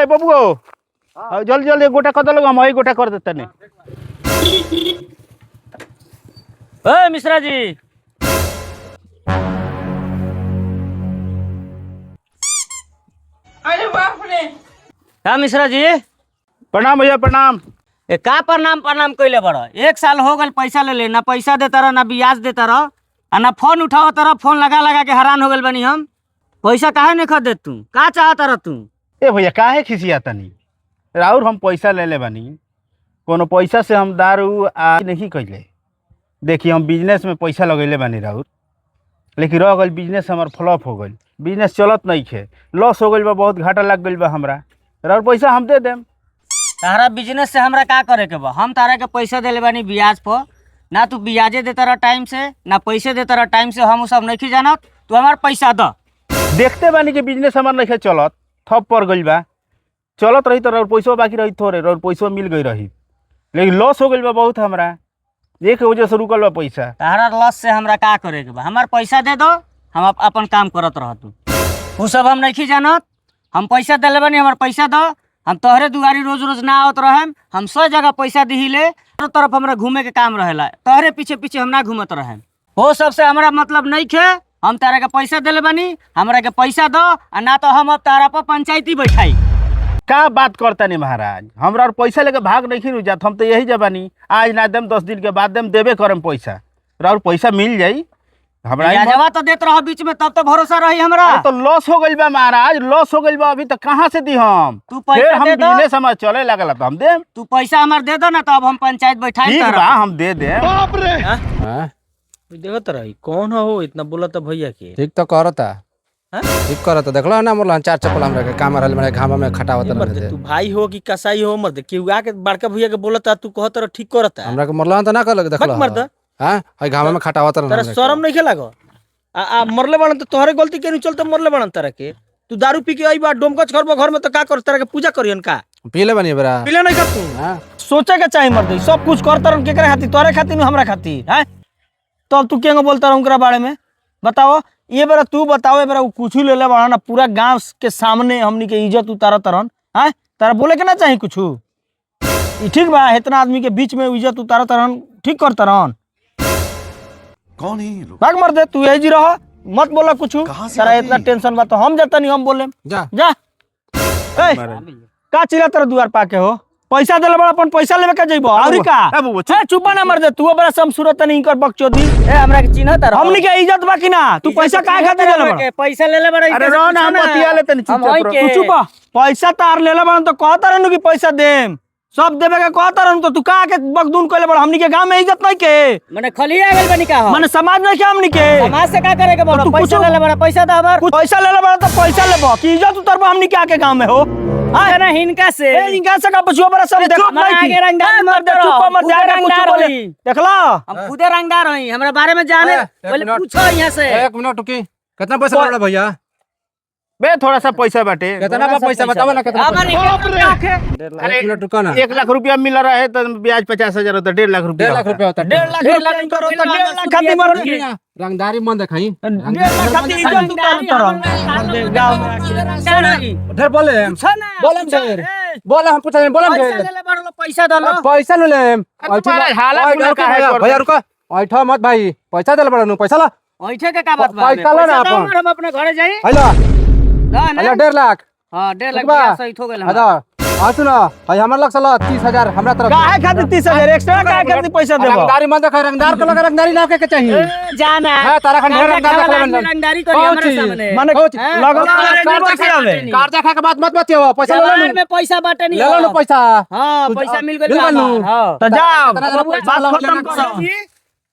ए बबुओ, जल्दी जल्दी एक गोटा कर दे, हम एक गोटा कर देते नहीं। ए मिश्रा जी, अरे बाप रे। हाँ मिश्रा जी। प्रणाम भैया, प्रणाम। ए का प्रणाम प्रणाम कइले बड़? एक साल हो गल पैसा ले ले, ना पैसा देता रह, ना ब्याज देता रह, आ ना फोन उठावत रह। फोन लगा लगा के हैरान हो गल बनी हम। पैसा काहे नहीं खा देत तू? का चाहत रह तू? ए भैया, काहे खिसिया तनी? राउर हम पैसा ले ले बानी, कोनो पैसा से हम दारू आ नहीं कैले। देखिए, हम बिजनेस में पैसा लगैले बानी राउर, लेकिन रह गइल बिजनेस हमार फ्लॉप हो गइल, बिजनेस चलत नहीं खे, लॉस हो गइल बा, बहुत घाटा लग गइल बा हमरा। राउर पैसा हम they them. तारा बिजनेस से हमरा का करे के बा? हम तारा के पैसा देले बानी ब्याज पर, ना तू ब्याजे देता रह टाइम से, ना पैसे देता रह टाइम से। हम उ सब नहीं जानत, तू हमार पैसा द। देखते बानी कि बिजनेस हमार नहीं चलत, ठप पर गइल बा। चलत रही तो राउर पैसो बाकी रही थोड़े, राउर पैसो मिल गई रही, लेकिन लॉस हो गइल बा बहुत हमरा, एक वजह से रुकल बा पैसा। तारा लॉस से हमरा का करे के बा? हमार पैसा दे दो, हम अपन काम करत रह। तू उ सब हम नहीं जानत। हम पैसा देले बानी, हमार पैसा दो। हम तोहरे दुआरी रोज रोज ना आवत रहेम, हम 100 जगह पैसा दिहिले, हर तरफ हमरा घूमे के काम रहेला, तोहरे पीछे पीछे हम ना घूमत रहेम। हो सबसे हमरा मतलब नहीं खे। हम तारा के पैसा देले बानी, हमरा के पैसा दो, आ ना तो हम अब तारा पर पंचायती बैठाई। का बात करता नहीं महाराज, हमरा और पैसा लेके भाग नहीं रुक जात। हम तो यही जबानी, आज ना देम 10 दिन के बाद देम, देबे करम पैसा, और पैसा मिल जाई हमरा ही। ब्याजवा तो देत रह बीच में, तब तो भरोसा रही हमरा। अरे तो लॉस हो गइल बा महाराज, लॉस हो गइल बा, अभी तो कहाँ से दी हम? तू पैसा फिर हम दे दो। बिजनेस हमार चले लगल तो हम देम। तू पैसा हमार दे दो ना, तो अब हम पंचायत बैठाई। ठीक बा, हम they them. हाँ? देखत रही कौन हो इतना बोलत भैया के? ठीक तो करता। हाँ? ठीक करता, देखलो ना मोर चार चप्पल हमरा के काम रहल, मेरे घामा में खटावत ए मर्द, रहल। तू भाई हो कि कसाई हो मर्द? केहू आके बड़का भैया के बोलता, तू कहत रह ठीक करता। हमरा के मरला तो ना कहलक, देखलो? बक मर्द। हां, हई घामा में खटावत रहल तारा हमरा के। शरम नहीं लागो? आ आ मरले बाड़न तो तोहरे गलती के नहीं चलते मरले बाड़न तारा के। तू दारू पी के आईबा, डोमकच करबो घर में तो का कर? तारा के पूजा करियन का? पी ले बनी बरा। पीले नहीं का तू? हां। सोचे के चाही मर्द, सब कुछ कर तरन केकरे खातिर? तोहरे खातिर नु, हमरा खातिर हैं? तब तू केंगो बोलता रह उनकरा बारे में? बताओ ये बेरा, तू बताओ ये बेरा, उ कुछ ले ले बड़ा ना, पूरा गांव के सामने हमनी के इज्जत उतारा तरन हैं। तारा बोले के ना चाही कुछ? ई ठीक बा? इतना आदमी के बीच में इज्जत उतारा तरन, ठीक कर तरन? कौन है ये लोग? भाग मर दे, तू यही जी रह, मत बोला कुछ। कहाँ से तारा आते इतना हैं? टेंशन बा तो हम जाता नहीं, हम बोले। जा। जा। ए, का चिल्ला तेरा दुआर पाके हो? पैसा देले बड़ा, अपन पैसा लेवे के जइबो औरी का? ए बबुआ, ए चुप ना मर दे, तू बड़ा सम सूरत नहीं कर बकचोदी। ए, हमरा के चिन्हत रह? हमनी के इज्जत बा कि ना? तू पैसा काहे खातिर देले बड़ा? पैसा ले ले बड़ा। अरे रहो ना, हम बतिया लेते नहीं, हम चुपचाप होई रहो। के। तू चुप रह। पैसा तार लेले बड़ा तो कहता रहनु कि पैसा देम, सब देवे के कहता रहनु, तो तू का के बकदून कइले बड़ा? हमनी के गांव में इज्जत नहीं के? मने खलिया गेल बनी का हो? माने समाज नहीं के हमनी के? समाज से का करे के बड़ा? तू पैसा कुछो- ले ले बड़ा, पैसा दे हमर। कुछ पैसा लेले बड़ा तो पैसा लेबो कि इज्जत उतरबो हमनी के आके गांव में हो? आए ना हिनका से। ए, इनका से का पछुआ बड़ा सब देखत हमारा नहीं आगे की। रंगदारी ए, मत मर्द, करो, चुप मत, खुदे जाके कुछ रंगदार बोले। होई। देखला। हम खुदे रंगदार हई, हमरा बारे में जाने ए, एक पहले मिनट। पूछो यहाँ से। एक मिनट रुकी, कितना पैसा लड़ा भैया? बे थोड़ा सा पैसा बाटे। कितना बा पैसा, बताओ ना कितना हमारे पैसा? अरे एक मिनट रुको ना। 1 लाख रुपया मिल रहा है तो ब्याज 50,000 होता है, 1.5 लाख रुपया 1.5 लाख होता। रुपया होता है। 1.5 लाख 1.5 लाख रुपया करो तो रुपया 1.5 लाख खातिर मर रंगदारी मन देखाई। 1.5 लाख खातिर इज्जत उतार उतार गांव में। ढेर बोले हम, बोले हम ढेर, बोले हम, पूछा बोले हम पैसा ढेर। ले ले बड़ा, पैसा दलो। पैसा ले ले। अरे तुम्हारा हालत बुरा काहे कर भैया रुको, ऐठा मत भाई, पैसा देले बड़ा नु, पैसा ला। ऐठे के का बात बा? पैसा लो ना पैसा दो अपन। हमर, हम अपने घरे जाई। हैला। ना ना। हैला 1.5 लाख। हां, 1.5 लाख ठीक बा? ब्याज सहित हो गेल हमरा। अदा आ सुनो, भाई हमर लग साला 30,000 हमरा तरफ से। काहे खातिर 30,000 एक्स्ट्रा? काहे खातिर पैसा देबो? रंगदारी मन देखाई, रंगदार को लगा रंगदारी ना के चाहिए। जाना। हां, तारा खन ढेर रंगदार खाला देखले आदमी बन। रंगदारी करी कौन हमरा चीज? सामने? माने कौन चीज? लगल कर्जा आवे। कर्जा खा के बात मत बतियाओ, पैसा ले जवान लो। में पैसा बाटे नहीं। ले लो ना पैसा। हां, तू- पैसा मिल गेल मिल बा गेल नु। हमार, हां। तो जा, कितना बात पैसा खत्म लेना? करो।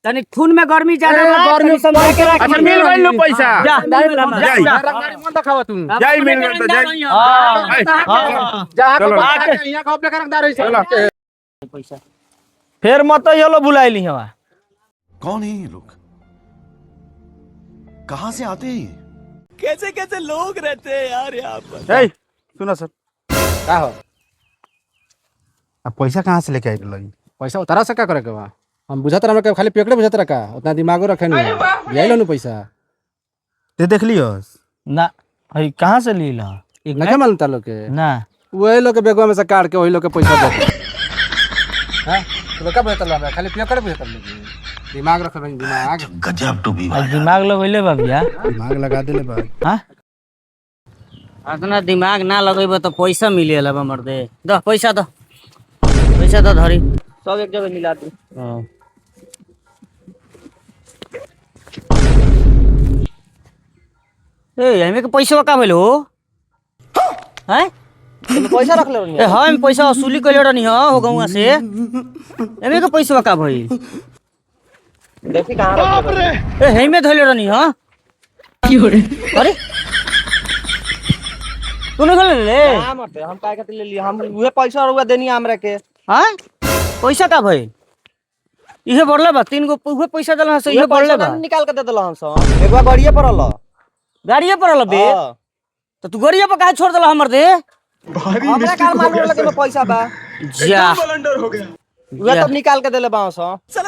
तनी खून में गर्मी ज्यादा ए, बा, गर्मी तनी संभाल के राख। अच्छा मिल गइल नु पैसा। जा। मिल गेल हमार। जाई। रंगदारी मन देखावा तू। जाई, मिल गइल तो जाई। हां। जहाँ चलो। के यहाँ का अपने रंगदार है। पैसा फिर मत ये लो बुलाई ली हवा। कौन है ये लोग? कहाँ से आते हैं ये? ए, सुनो सर। का हो? अब पैसा कहाँ से लेके आइल? पैसा उतारा से का करे के बा? हम बुझत रह के खाली पेकड़े बुझत रह का, उतना दिमागो रखे नहीं। यही लो पैसा। ते देख लियो? ना, हई कहाँ से ली ला? नहीं मालूम तार लोग के? ना। वही लोग के बेगवा में से काट के वही लोग के पैसा देते हैं। तू लोग का बुझत हमरा खाली पियकड़े बुझत लोग। दिमाग रख दिमाग। गजब टू बी। आज दिमाग लगैले बा भैया। दिमाग लगा देले बा। हाँ। इतना दिमाग ना लगेबो तो पैसा मिलेला बा मर्दे। दह पैसा, दह पैसा, दह धरी। सब एक जगह मिला दू। ए, हमें के पैसा का भइल हो हैं? पैसा रख ले। ए, हम पैसा वसूली कइले रहनी हो गौवा से। एमे के पैसा का भइल? देखी कहां रख ले। ए, हेमे धइले रहनी हो। अरे, तू नहीं धइले ले? ना मर्दे, हम काहे खातिर ले ली? हम उहे पैसा रुआ देनी हमरा के। हाँ, पैसा का भइल? इहे बढ़ले बा, तीन गो उहे पैसा देला से इहे बढ़ले बा। निकाल के दे देला हम सब। एगो गाड़िए पर रहल। गाड़िए पर रहल बे? हाँ। तो तू गाड़िए पर काहे छोड़ देला हमर दे? हमरा काल मालूम रहल कि एमे पैसा बा। जा। उहे तब निकाल के देले बा सब। देखा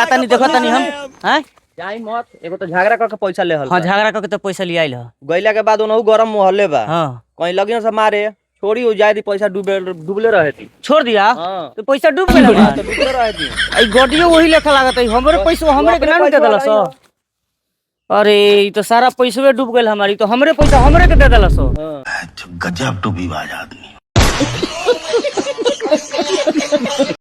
तनी, देखा तनी हम हैं। जाई मत, एगो तो झगड़ा करके पैसा ले हल। हाँ, झगड़ा करके तो पैसा लिया आइल ह। गइला के बाद ओनहु गरम मोहल्ले बा। हाँ। कहीं लगियो से मारे छोड़ी हो जाए दी, पैसा डूबे डूबले रहे थी। छोड़ दिया? हाँ। तो पैसा डूब गेल बा। तो डूबले रहे थी। आई गडियो वही लेखा लागत है। हमरे पैसा हमरे के ना दे देलस। अरे, ई तो सारा पैसवे डूब गेल हमारी। तो हमरे पैसा हमरे के दे देलस। गजब टू बी आदमी।